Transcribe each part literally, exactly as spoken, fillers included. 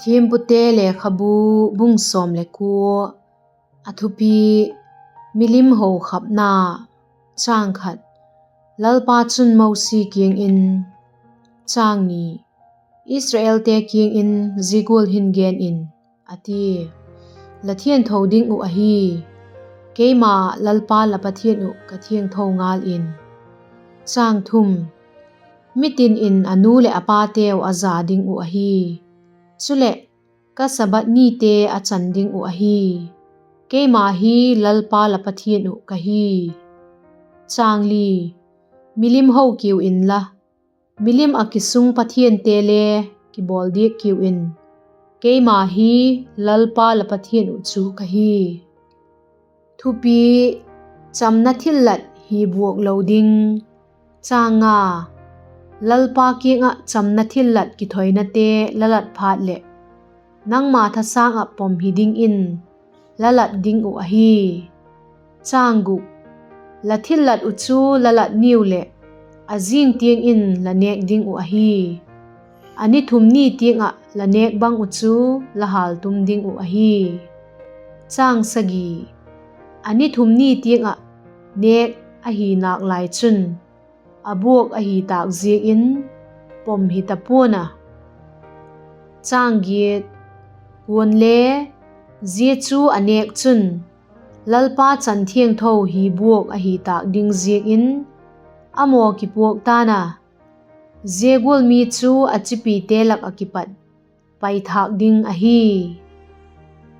Thiampute Lekhabu, bung sawm le kua. A thupi: Milim hokhapna. Chang khat. Lalpa chun Mosi kiang in, Chang ni. Israelte kiang in zia gual hin gen in, a tia: La thiangtho ding uh ahi, keima Lalpa la Pathian uh ka thiangtho ngal in. Chang thum. Mitin in a nu leh a pateu a ja ding uh ahi; chuleh, ka Sabbath nite a chan ding uh ahi. Keima hi Lalpa la Pathian uh ka hi. Chang li. Milim ho kiu inla, milim ah kisung pathiante le kibawl diak kiu in; keima hi Lalpa la Pathian uh chu ka hi. Thupi: Chamna thillat hi buak lo ding. Chang nga. Lalpa kiang ah chamna thillat kithoinate la lat phat leh, nangma thasâng ah pom hi dingin la lat ding uh ahi. Chang guk. La thillat uh chu la lat niu leh, a zing tiang in la nêk ding uh ahi. A ni thum ni tiang ah la nêk bang uh chu la hâltum ding uh ahi. Chang sagi. A ni thum ni tiang ah nêk ahi nâk lai chun, a buak ahi tâk ziakin pom hi ta pua'n a. Chang giat. Kuale, zia chu a nêk chun, Lalpa chan thiangtho hi buak ahi tâk ding ziakin a maw kipuak ta'n a, zia gual mi chu a chipite lak ah kipat paithâk ding ahi.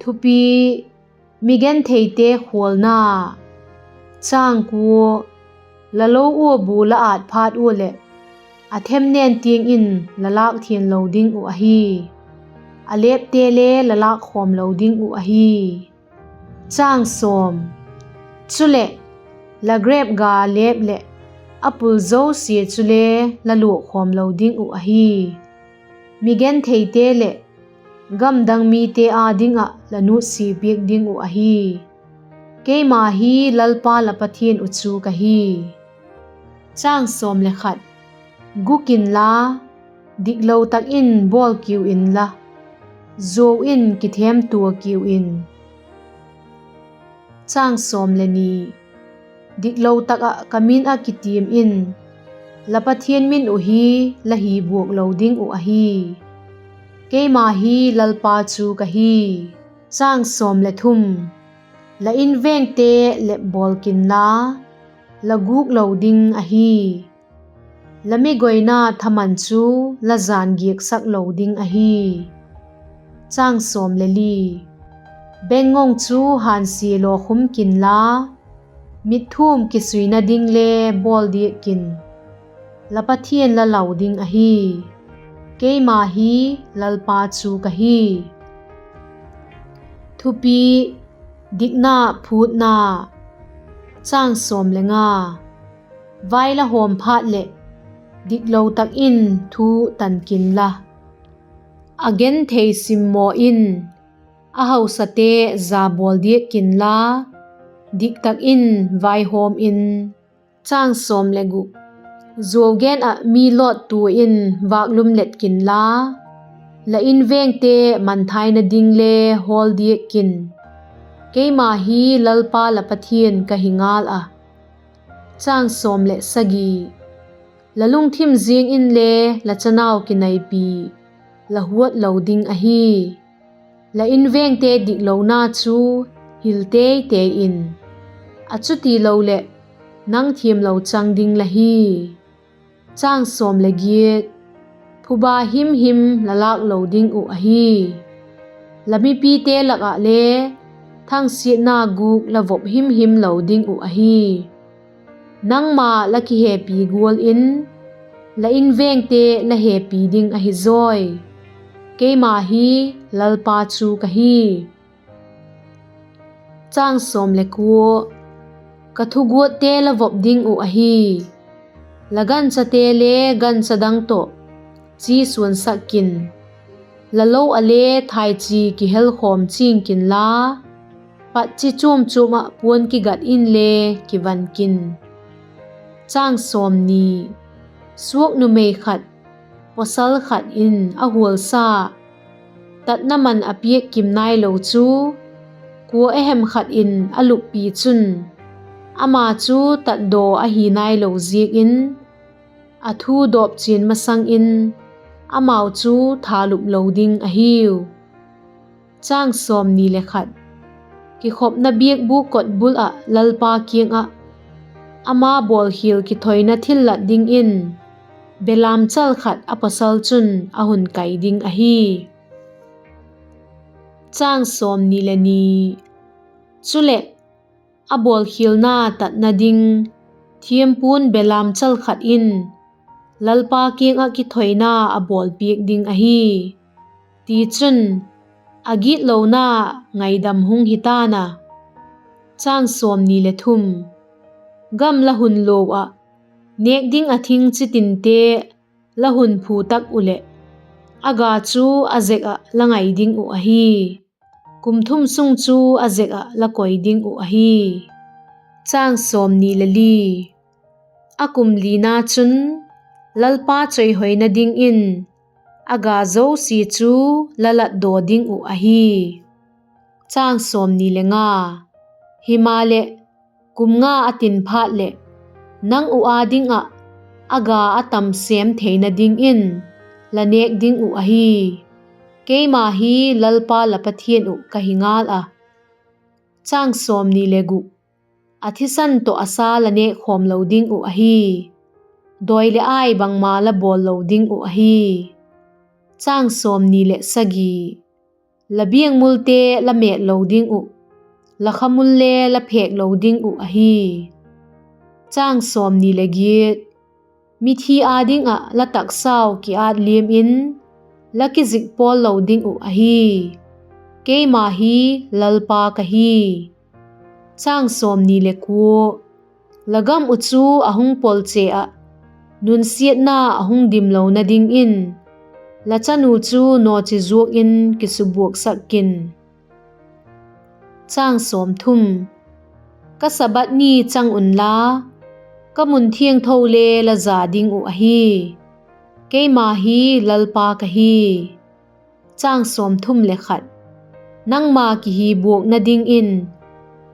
Thupi: Mi gentheite khualna. Chang kua. La lo ua bu la ât phat ua leh, a themnen tiang in la lâk thiang lo ding uh ahi; a lêpte le la lâk khawm lo ding uh ahi. Chang sawm. Chuleh, la grep ga lêp leh a pul zosia chule la luak khawm lo ding uh ahi. Mi gentheite leh gamdang mite â ding ah la nutsia piak ding uh ahi. Keima hi Lalpa la Pathian uh chu ka hi. Chang sawm le khat. Guk inla, diklo tak in bawl kiu inla, zuau in kithemtua kiu in. Chang sawm le ni. Diklo tak ah ka min ah kitiam in, la Pathian min uh hi la hi buak lo ding uh ahi. Keima hi Lalpa chu ka hi. Chang sawm le thum. La invengte lep bawl kinla, la gûk lo ding ahi; la migoina thaman chu la jan giaksak lo ding ahi. Chang sawm le li. Bengngong chu hânsia law khum kinla, mitthum kisuina ding le bawl diak kin; la Pathian la lau ding ahi. Keima hi Lalpa chu ka hi. Thupi: Dikna phûtna. Chang sawm le nga. Vai la hawm phat leh, diklo tak in thu tan kinla, a genthei simmaw in, a hausate ja bawl diak kinla, dik tak in vaihawm in. Chang sawm le guk. Zuau gen ah mi lawttua in vâklum let kinla, la invengte manthaina ding le hawl diak kin; keima hi Lalpa la Pathian ka hi ngal a. Chang sawm le sagi. La lungthim ziang inle la chanau kinaipi la huat lo ding ahi; la invengte diklona chu hil tei tei in, a chutiloleh nang thiamlo chang ding la hi. Chang sawm le giat. Phuba himhim la lâk lo ding uh ahi; la mipite lak ah le thangsiatna gûk la vop himhim lo ding uh ahi. Nangma la kihepi gual in la invengte la hepi ding ahi zawi. Keima hi Lalpa chu ka hi. Chang sawm le kua. Ka thuguatte la vop ding uh ahi; la ganchate le gancha dang tawh chi suansak kin; la lo ah le thaichi kihelkhawm ching kinla, patchi chuam chuam ah puan kigat inle kivan kin. Chang sawmni. Suak numei khat pawsal khat in a hualsa tatna man a piak kim nailo chu kua a hem khat in a luppi chun, ama chu tatdaw ahi nailo ziak in, a thu dawp chian masang in amau chu thalup lo ding ahiu. Kikhopna biakbûk kotbul ah Lalpa kiang ah ama bawlkhial kithoina thillat dingin belamchal khat a pawsal chun a hun kai ding ahi. Chuleh, a bawlkhialna tatna ding thiampu'n belamchal khat in Lalpa kiang ah kithoina a bawlpiak ding ahi; tichun, a gitlona ngaidam hung hita'n a. Gam la hun lo ah, nêk ding ah thing chitinte la hun phu tak uh leh, a ga chu a zek ah la ngai ding uh ahi; kum thum sung chu a zek ah la koi ding uh ahi. A kum lina chun Lalpa chawihoina dingin a ga zosia chu la latdaw ding uh ahi. Himaleh, kum nga a tin phat leh, nang uh â ding ah a ga a tam sêm theina dingin la nêk ding uh ahi; keima hi Lalpa la Pathian uh ka hi ngal a. A thisan tawh a sa la nêkkhawm lo ding uh ahi; dawi leh ai bangma la bawl lo ding uh ahi. La biakmulte la mêt lo ding uh, la khamul le la phêk lo ding uh ahi. Mithi â ding ah la taksau kiât liam in la kizik pawl lo ding uh ahi; keima hi Lalpa ka hi. La gam uh chu a hung polche ah, nunsiatna a hung dim lona dingin la chanu chu nawchizuak in kisubuaksak kin. Ka Sabbath ni chang unla, ka mun thiangtho le la ja ding uh ahi; keima hi Lalpa ka hi. Nangma kihibuakna dingin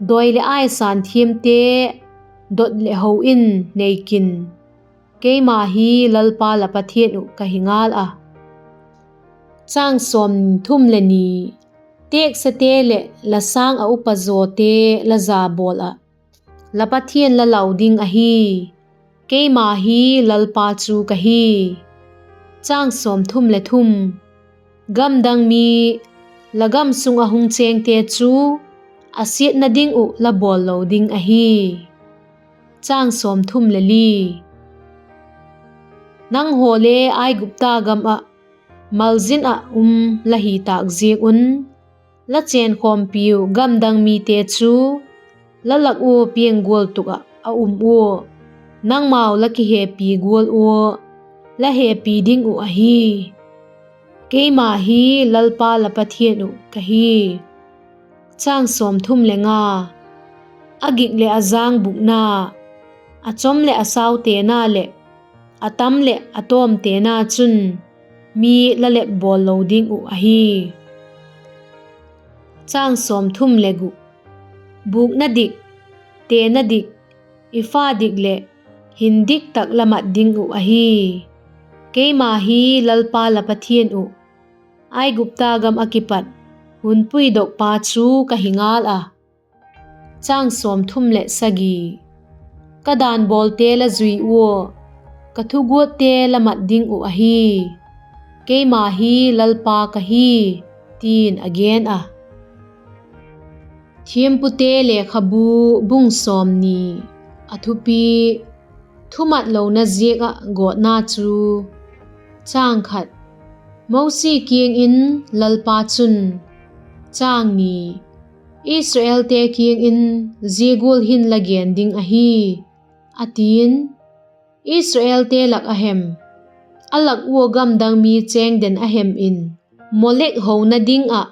dawi leh ai sânthiamte dot leh ho in nei kin; keima hi Lalpa la Pathian uh ka hi ngal a. Têksate leh la sâng ah upa zawte la ja bawl ah, la pathian la lau ding ahi; keima hi Lalpa chu ka hi. Gamdang mi, la gam sung ah hung chêngte chu a siatna ding uh la bawl lo ding ahi. Nanghaw le Aigupta gam ah malzin ah um la hi tâk ziak un, la chênkhawmpiu gamdang mite chu la lak ua piang gual tuk ah a um ua, nangmau la kihepi gual ua la hepi ding uh ahi; keima hi Lalpa la Pathian uh ka hi. A gik leh a jâng bûkna, a chom leh a sautena leh a tam leh a tawmtena chun mi la lep bawl lo ding uh ahi. Bûkna dik, tena dik, epha dik leh hin dik tak la mat ding uh ahi; keima hi Lalpa la Pathian uh, Aigupta gam ah kipat hun puidokpa chu ka hi ngal a. Ka dan bawlte la zui ua, ka thuguatte la mat ding uh ahi; keima hi Lalpa ka hi, ti'n a gen a. Thiampute Lekhabu, bung sawmni. A thupi: Thumatlona ziak ah gawtna chu. Mosi kiang in Lalpa chun, Chang ni, Israelte kiang in zia gual hin la gen ding ahi, a ti'n: Israelte lak a hem, a lak ua gamdang mi chêng den a hem in, Molek hona ding ah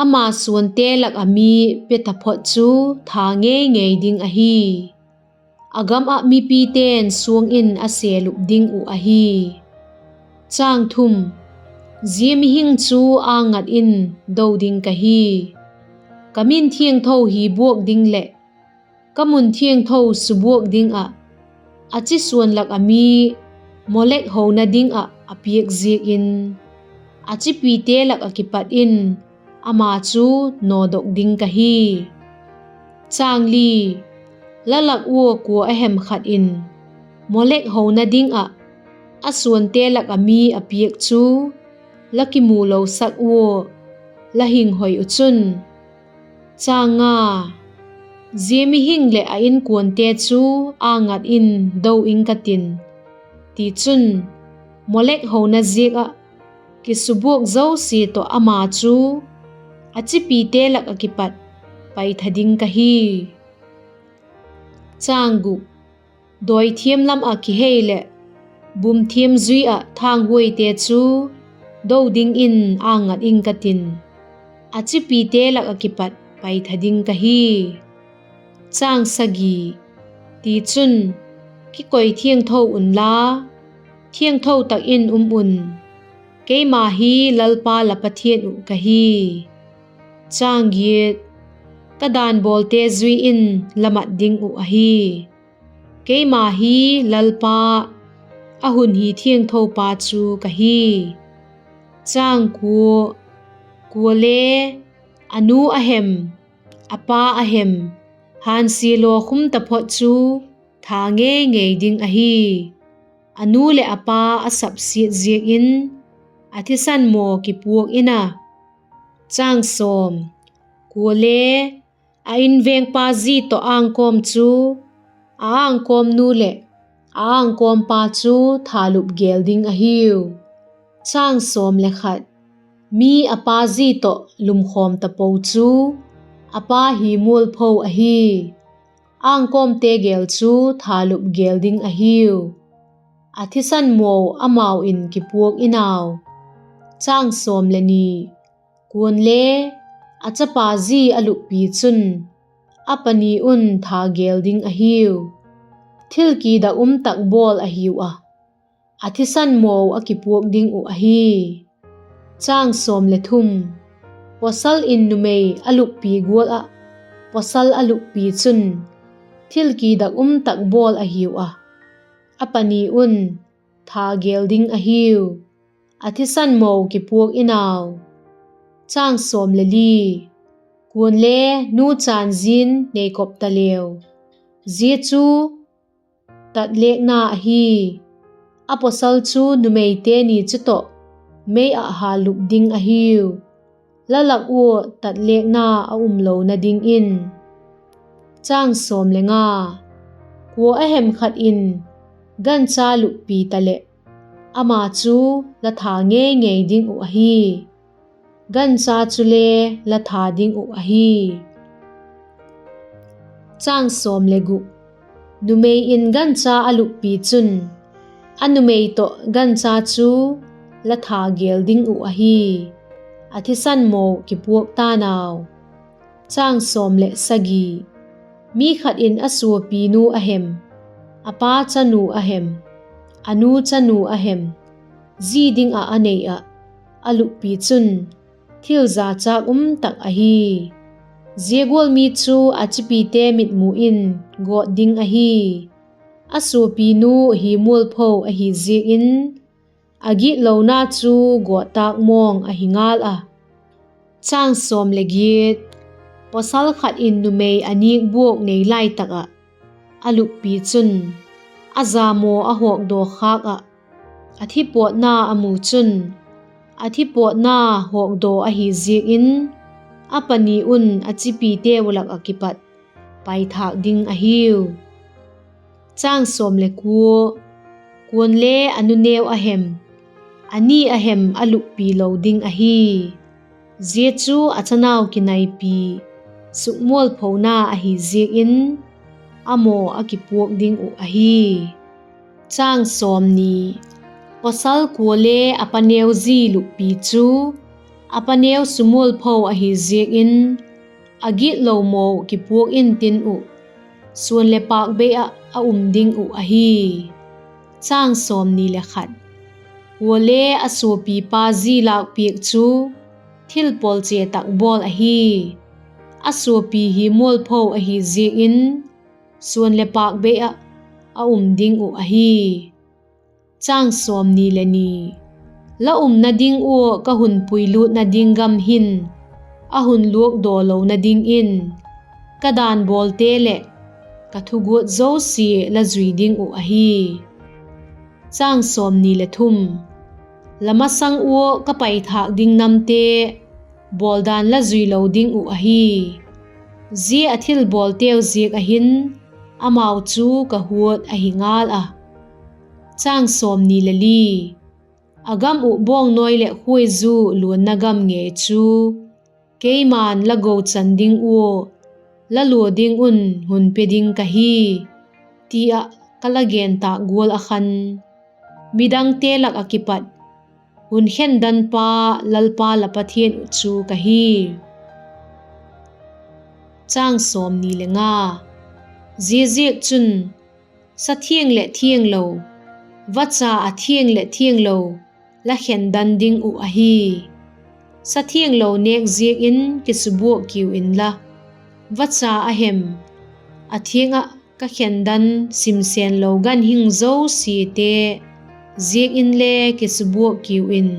ama suante lak ah mi pe taphot chu tha ngei ngei ding ahi; a gam ah mipite'n suang in a selup ding uh ahi. Zia mihing chu ângngat in do ding ka hi. Ka min thiangtho hi buak ding leh ka mun thiangtho subuak ding ah, a chi suan lak ah mi Molek hona ding ah a piak ziak in, a chipite lak ah kipat in ama chu nawdok ding ka hi. Chang li, la lak ua kua a hem khat in Molek hona ding ah a suante lak ah mi a piak chu la kimu losak ua la hing hoi uh chun, chang nga, zia mihing leh a inkuante chu ângngat in do ing ka tin; tichun, Molek hona ziak ah kisubuak zosia tawh ama chu a chipite lak ah kipat paitha ding ka hi. Chang guk, dawithiam lam ah kihei leh bumthiam zui ah thânghuaite chu do dingin ângngat ing ka tin, a chipite lak ah kipat paitha ding ka hi. Chang sagi, tichun, kikoi thiangtho unla, thiangtho tak in um un; keima hi Lalpa la Pathian uh ka hi. Chang giat, ka dan bawlte zui in la mat ding uh ahi; keima hi Lalpa, a hun hi thiangthopa chu ka hi. Chang kua, kuale a nu a hem, a pa a hem, hânsia law khum taphot chu tha ngei ngei ding ahi; a nu leh a pa a sapsiat ziak in a thisan maw kipuak in a. Chang sawm, kuale a invêngpa zi tawh ângkawm chu, a ângkawmnu leh a ângkawmpa chu thalup gêl ding ahiu. Chang sawm le khat, mi a pa zi tawh lumkhawm tapo chu a pa hi mualpho ahi; ângkawmte gêl chu thalup gêl ding ahiu; a thisan maw amau in kipuak in au. Chang sawm le ni, kuanle a chapa zi a luppi chun, a pani un tha gêl ding ahiu; thil kidak um tak bawl ahiu a, a thisan maw a kipuak ding uh ahi. Chang sawm le thum, pawsal in numei a luppi gual ah pawsal a luppi chun, thil kidak um tak bawl ahiu a, a pani un tha gêl ding ahiu; a thisan maw kipuak in au. Chang sawm le li, kuanle nu chân zin neikop ta leu, zia chu tatlêkna ahi; a pawsal chu numeite ni chu tawh mei ah hâllup ding ahiu, la lak ua tatlêkna a um lona dingin. Chang sawm le nga, kua a hem khat in gancha luppi taleh, ama chu la tha ngei ngei ding uh ahi; gancha chule la tha ding uh ahi. Chang sawm le guk, numei in gancha a luppi chun, a numei tawh gancha chu la tha gêl ding uh ahi; a thisan maw kipuak ta'n au. Chang sawm leh sagi, mi khat in a suapinu a hem, a pa chanu a hem, a nu chanu a hem, zi ding ah a nei ah, a luppi chun, thil zachâk um tak ahi; zia gual mi chu a chipite mitmu in gawt ding ahi; a suapinu hi mualpho ahi ziak in, a gitlona chu gawt tâk mawng ahi ngal a. Chang sawm le giat, pawsal khat in numei a nîk buak nei lai tak ah a luppi chun, a ja maw a hawkdaw khâk ah, a thi pawtna a mu chun, a thi pawtna hawkdaw ahi ziak in, a pani un a chipiteu lak ah kipat paithâk ding ahiu. Chang sawm le kua, kuanle a nu neu a hem, a ni a hem a luppi lo ding ahi; zia chu a chanau kinaipi, sukmualphona ahi ziak in, a maw a kipuak ding uh ahi. Chang sawmni, pawsal kuale a paneu zi luppi chu, a paneu sukmualpho ahi ziak in, a gitlo maw kipuak intin uh, suan leh pâk bei ah a um ding uh ahi. Chang sawmni le khat, Kuale a suapipa zi lâkpiak chu thil pawlche tak bawl ahi; a suapi hi mualpho ahi ziak in, suan leh pâk bei ah a um ding uh ahi. La umna ding ua ka hun puilûtna ding gam hin a hun luakdaw lona dingin, ka dan bawlte leh ka thuguat zosia la zui ding uh ahi. La masang ua ka paithâk ding namte bawldan la zui lo ding uh ahi; zia a thil bawlteu ziak ah hin amau chu ka huat ahi ngal a. A gam uh bawngnawi leh khuaizu luanna gam ngei chu keima'n la gochan ding ua la lua ding un hun pe ding ka hi, ti ah ka la gen tâk gual ah khan, midangte lak ah kipat hun khendanpa, Lalpa la Pathian uh chu ka hi. Ziaziakchun, sa thiang leh thianglo, vacha a thiang leh thianglo la khendan ding uh ahi. Sa thianglo nêk ziak in kisubuak kiu inla, vacha a hem, a thiang ah ka khendan simsenlo ganhing zosiate ziak inle kisubuak kiu in.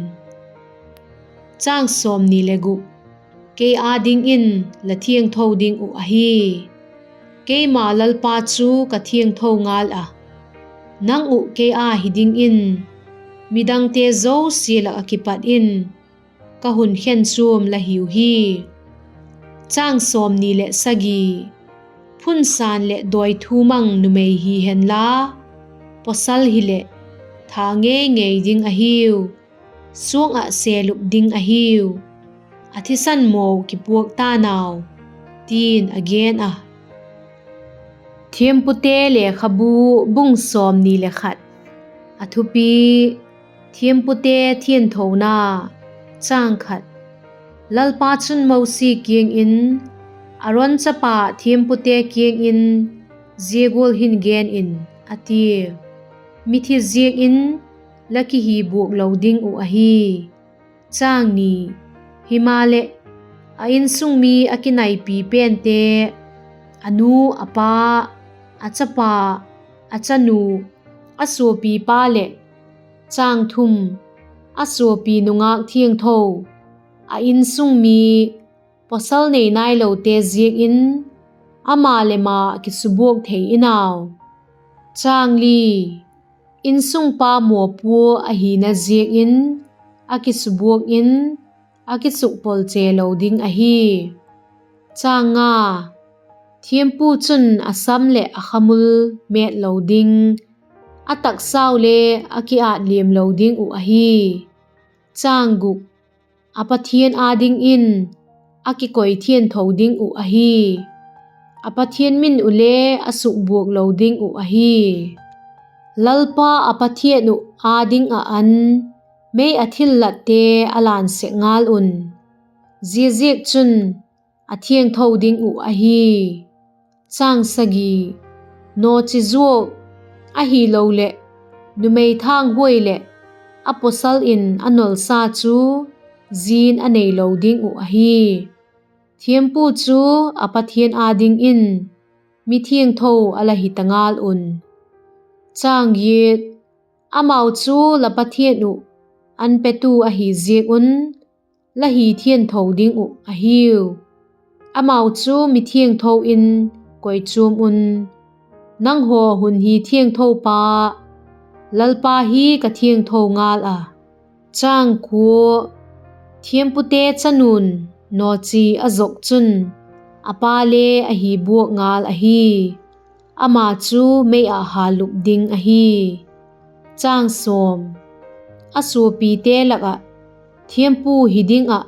Kei â dingin la thiangtho ding uh ahi; keima Lalpa chu ka thiangtho ngal a. Nang uh kei â hi dingin midangte zosia lak ah kipat in ka hun khenchuam la hiu hi. Phunsan leh dawithu mang numei hi henla, pawsal hileh tha ngeingei ding ahiu; suang ah selup ding ahiu; a thisan maw kipuak ta'n au, ti'n a gen a. Thiampute Lekhabu, bung sawmni le khat. A thupi: Thiampute thianthona. Lalpa chun Mosi kiang in, Aron chapa thiampute kiang in zia gual hin gen in, a tia: Mithi ziak in la kihi buak lo ding uh ahi. Himaleh, a insung mi a kinaipi pente, a nu, a pa, a chapa, a chanu, a suapipa leh, a suapi nungâk thiangtho, a insung mi, pawsal nei nailote ziak in ama leh ma kisubuak thei in au. Insungpa mawpua ahina ziak in a kisubuak in, a kisukpolche lo ding ahi. Thiampu chun a sam leh a khamul mêt lo ding, a taksau le a kiât liam lo ding uh ahi. A Pathian â dingin a kikoi thiangtho ding uh ahi; a Pathian min uh le a sukbuak lo ding uh ahi. Lalpa a Pathian uh â ding ah an mei a thillatte a lan sek ngal un; ziaziakchun, a thiangtho ding uh ahi. Nawchi zuak, ahiloleh numei thânghuai leh a pawsal in a nolsa chu zi'n a neilo ding uh ahi. Thiampu chu a Pathian â dingin mi thiangtho a la hi ta ngal un. Amau chu la Pathian uh an petu ahi ziak un la hi thiangtho ding uh ahiu; amau chu mithiangtho in koichuam un. Nanghaw hun hi thiangthopa, Lalpa hi ka thiangtho ngal a. Thiampute chanu'n nawchi a zuak chun, a pa le a hi buak ngal ahi; ama chu mei ah hâllup ding ahi. A suapite lak ah thiampu hi ding ah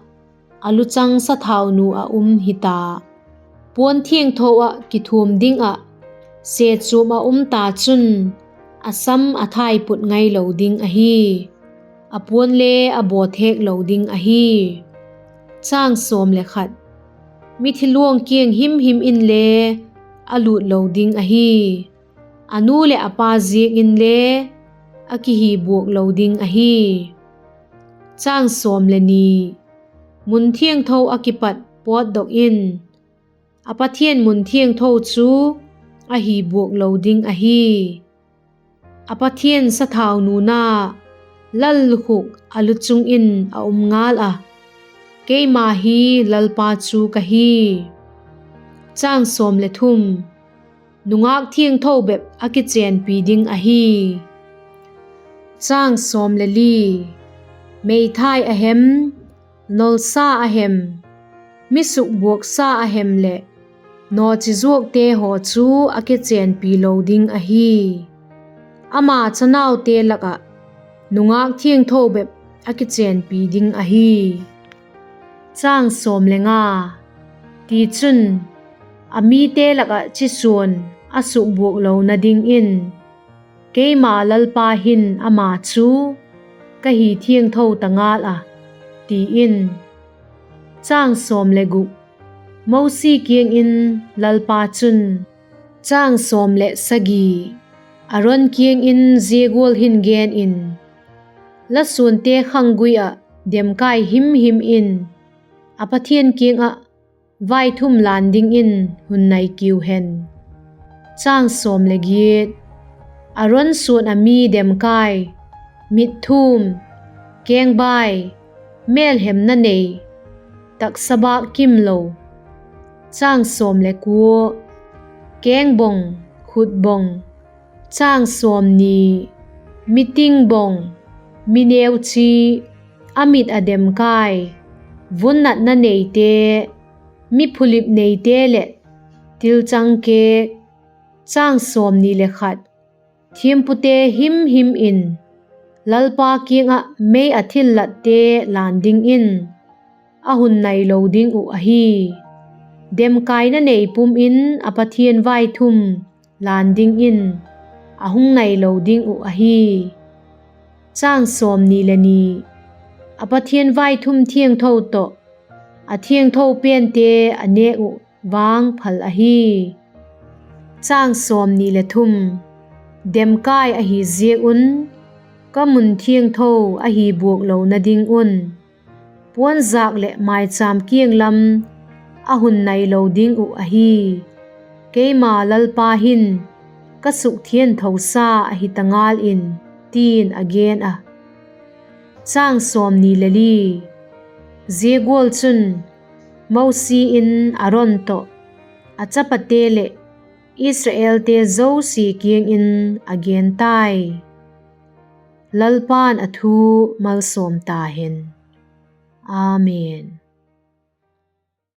a luchang sathaunu a um hita; puan thiangtho ah kithuam ding ah sechuam a um ta chun, a sam a thaiput ngailo ding ahi; a puan le a baw thêk lo ding ahi. Mithi luang kiang himhim inle a lût lo ding ahi; a nu leh a pa ziak inle, a kihi buak lo ding ahi. Mun thiangtho a kipat pawtdok in, a Pathian mun thiangtho chu a hi buak lo ding ahi. A Pathian sathau nuna lallukhuk a lu chung in a um ngal a, keima hi Lalpa chu ka hi. Nungâk thiangtho bep a kichênpi ding ahi. Meithai a hem, nolsa a hem, mi sukbuaksa a hem leh nawchi zuakte haw chu a kichênpi lo ding ahi. Ama chanaute lak ah nungâk thiangtho bep a kichênpi ding ahi. Tichun, a mite lak ah chisuan a sukbuak lona dingin, keima Lalpa hin ama chu ka hi thiangtho ta ngal a, ti in. Mosi kiang in Lalpa chun, Aron kiang in zia gual hin gen in: La suante khanggui ah demkai himhim in a Pathian kiang ah vaithum lan dingin hun nai kiu hen. Aron suan ah mi demkai, mitthum, kengbai, mêlhemna nei, taksa bâk kimlo, kengbong, khutbong, mi tingbong, mi neuchi, a mit ah demkai, vunnatna neite, mi phulip neite leh tilchang kêk, thiampute himhim in Lalpa kiang ah mei ah thillatte lan dingin a hun nai lo ding uh ahi. Demkaina nei pum in a Pathian vaithum lan dingin a hung nai lo ding uh ahi. A Pathian vaithum thiangtho tawh a thiangtho pente a nêk uh vangphal ahi. Demkai ahi ziak un ka mun thiangtho a hi buak lona ding un, puanzâk leh maichâm kiang lam a hun nai lo ding uh ahi. Keima Lalpa hin ka sukthiangthosa ahi ta ngal in, ti'n a gen a. Zia gual chun Mosi in Aron tawh, a chapate leh Israelte zosia kiang in a gen tai. Lalpa'n a thu malsawm ta hen. Amen.